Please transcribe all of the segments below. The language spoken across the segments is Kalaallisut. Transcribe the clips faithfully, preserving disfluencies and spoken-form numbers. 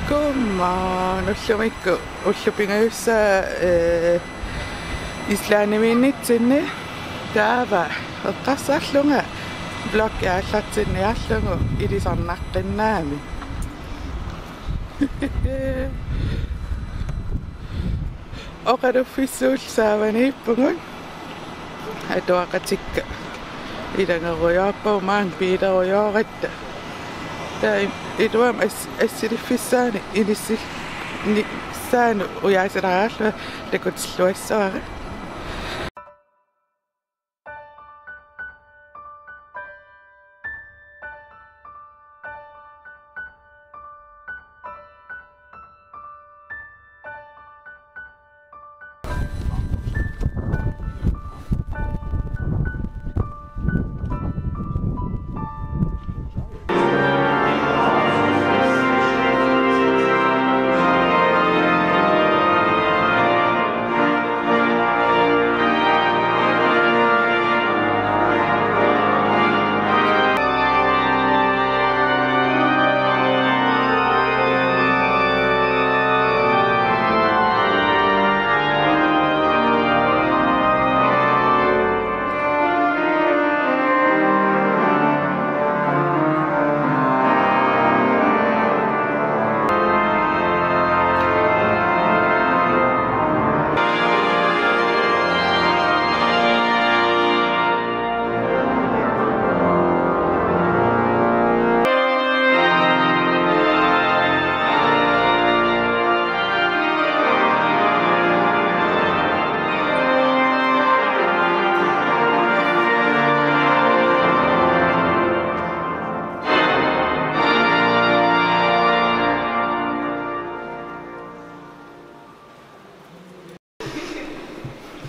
Godmorgen, ullumikkut, ullut pingajussaat, eh, Islandimiinnitsinni, taava eqqarsarlunga vloggi aallartinniarlugu ilisarnaqqinnaami. Oqaluffissuullu saavaniippugut. Atuaqatikka ilagerujoorpagut maanga biilerujooratta. Taava iluamik as-, assiliffissaani inissil-, ni-, saanut ujaasilaariarlunga takutilluassavara.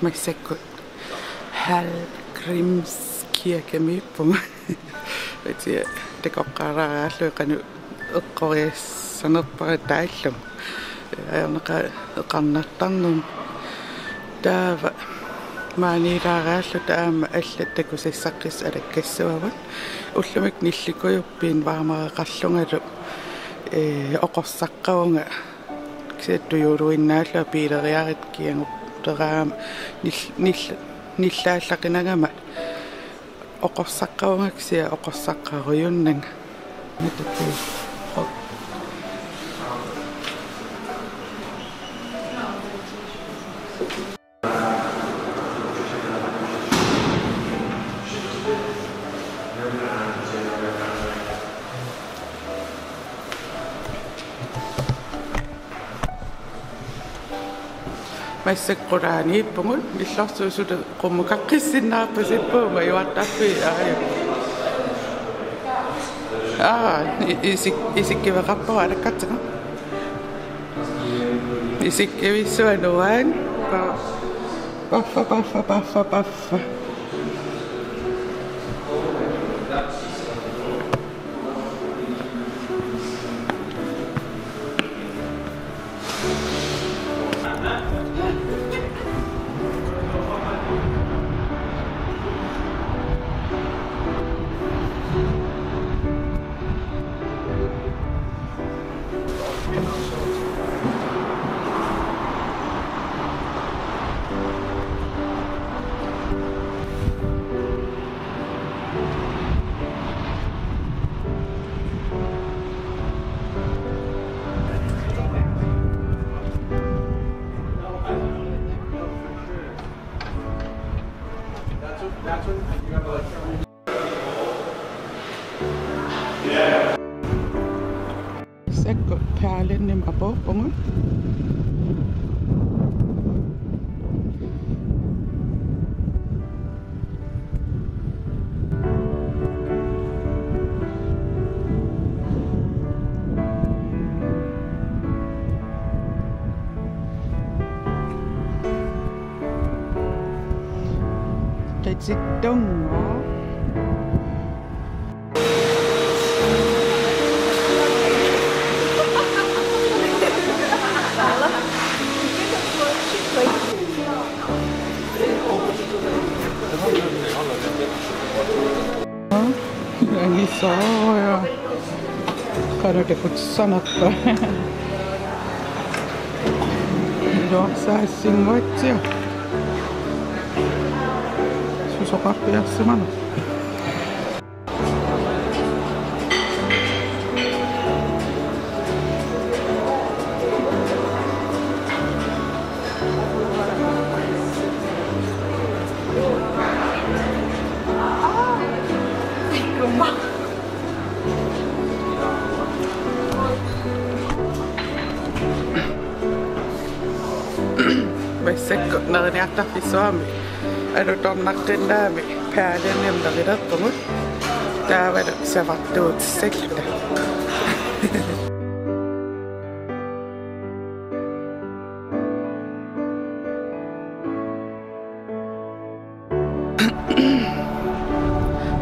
Massakkut Hallgrímskirkemiippugut. Utia takoqqaalaariarlunga qanoq eqqoriassanerpara taallugu. Ajornaqaaq eqarnartarnermut. Taava maaniilaariarluta aamma allat takusassaqqissut alakkassavagut. Ullumikkut nillikujuppiit varmereqarlungalu, ee, oqorsaqqavunga. Kisianni tujuuluinnaallunga biileriarit kiaguteraangama nil-, nil-, nillaallaqinagama oqorsaqqavunga kisianni oqorsaqqarujunnanga. Massakkut qulaaniippugut, illorsuusuta qummukaqqissinnaarpasippugut majuartarfiit aajuna. Aa, i-, isik-, isikkiveqarpoq alakkartigu. Isikkivissuaq nuan. Pa-, paffa, paffa, paffa, paffa. Massakkut Berlinimi apuuppugut. Qitittunngooq. Angisoorujuk. Qanoq takutissanerpa? Iluarsaassinnguatsiaq. Susoqarpiarsimanerpa? Massakkut neriniartarfissuarmi alutornaqqinnaami Perlenium nerilerpugut. Taavalu savartuutissallunga.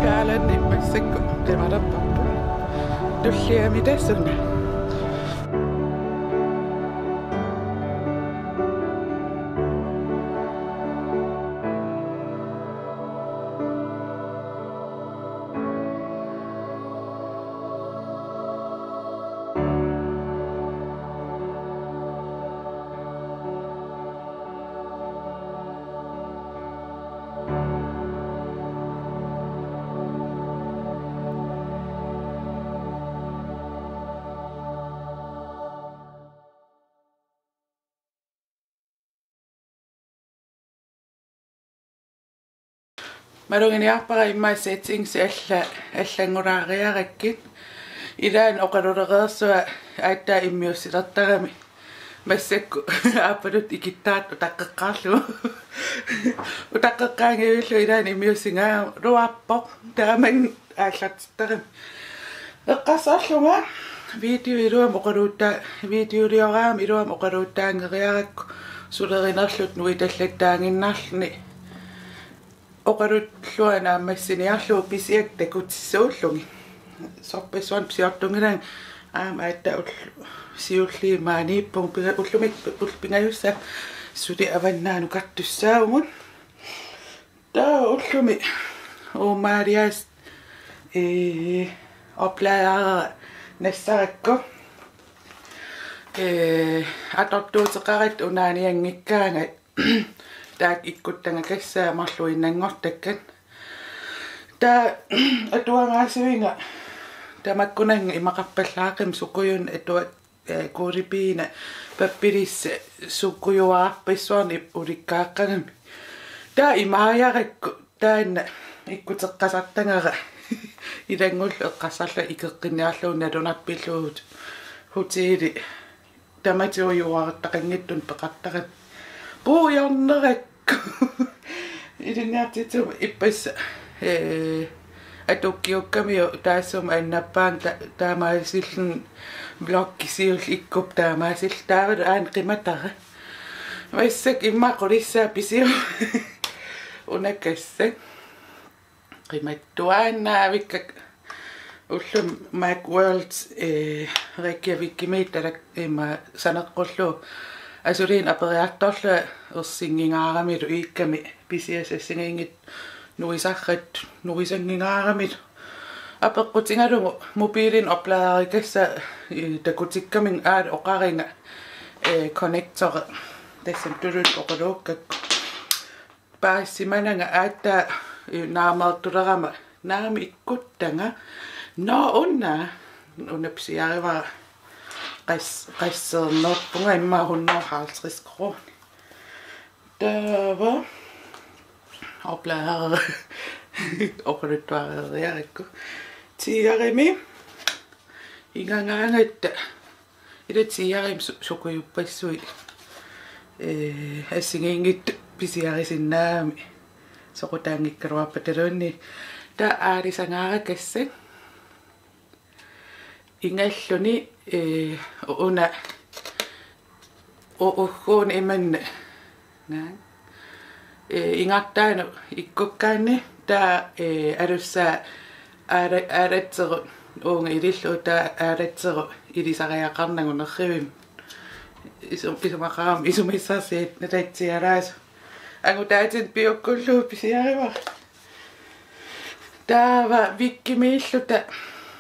Perleni massakkut qimalerparput. Tulliamita suna. Maluginiarpara immaqa settings alla-, allanngulaariarakkit. Ilaanni oqalulereersua aatsaat immiussilertarami. Massakkut aappaluttoq ikittaartoq utaqqeqqaarlugu. Utaqqeqqaanngillugu ilaanni immiussigaluarpoq. Taamani aallartittarami. Eqqarsarlunga video iluamik oqaluuttaa-, videolioraangama iluamik oqaluuttaanngeriarakku sulerinerlutit nuitallattaaginnarluni. Oqalullunga naammassiniarlugu pisiakka takutissuullugit. Sorpassuarnik pisiortunngilanga aamma aatsaat ullu-, siulliit maaniippugut pinga-, ullumi-, ull-, pingajussaa suli avannaanukartussaavugut. Taava ullumi uumaalias, ee, opladera nassarakku. Ee, atortuuteqaratta unaanianngikkaangat taakku ikkuttagakassaat marluinnanngortakkat. Taava atuagaasiviga tamakkunannga imaqarpallaaqimmat sukujunnik atua-, ee, kuulipiina pappilissat sukujuarpassuarnik ip-, ulikkaaqqagamik. Taava imaajarakku taanna ikkuteqqasartagara ilanngullugu eqqarsarlunga ikeqqinniarlugu nalunarput pillugu hoteli tamatiujuartaqanngitsunik peqartarami. Puujornerakku. Ilinniartitsisumik ippassaq, ee, atukkiukkamiuk taassuma annappaanga ta-, taamaasilluni vloggi siulleq ikkup taamaasilluni taavalu aana qimatara. Massakkut immaqa qulissaa pisiu-, unakassaq. Qimattuaannaavikkakka ullumi Macworld, ee, Reykjavikimiittarami ima saneqqullugu asuliinnaq aperiartorlunga ersinngingaaramilu iikkami pisiassat assigiinngitsut nuisarrattut nuisanngingaaramillu. Apeqqutigalugu mobiilini opladerikassaa, ee, takutikkaminga aali oqariga, ee, connectori tassami tuluttut oqaluukkakku. Paasimananga aatsaat, ee, naameertulerama naamik ikkuttagara. Nå, una, una pisiarivara qas-, qasseernerpunga immaqa hundrede og halvtreds kroner. Taava opladera oqaluttuareeriarakku. Tiiarimi igagaangatta. Ila tiiarimi su-, sukujuppassuit, ee, assigiinngitsut pisiarisinnaagami soqutaanngikkaluarpataluunniit. Taava aalisagaarakassaaq. Ingalluni, ee, una u-, ugguuna imanna. Naa. Ee, ingartaanut ikkukkaanni taava, ee, alussaa aala-, aalatserut uunga ilillugu taava aalatserut ilisariaqarnagu nerrivimmi. Isum-, isumaqarama isumissarsiat natatsialaasu. Angutaatinik piukkullugu pisiarivara. Taava Vikkimiilluta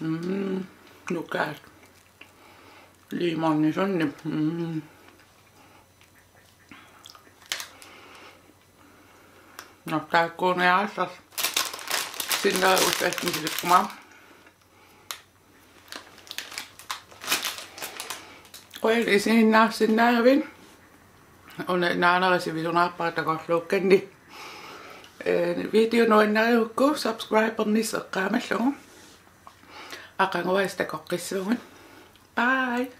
Mm, nukaat. Limonisunnip. Mm. Nå, taakkuuniarallarsi. Sinneri ussassin silikkumaa. Qujanaq isiginnaarsinnaaravit. Una naanera sivisunaarpara takorluukkanni. Eh, video nuannarigukku subscribernissaq eqqaamallugu. Aqaguasi takoqqissuugut. Bye.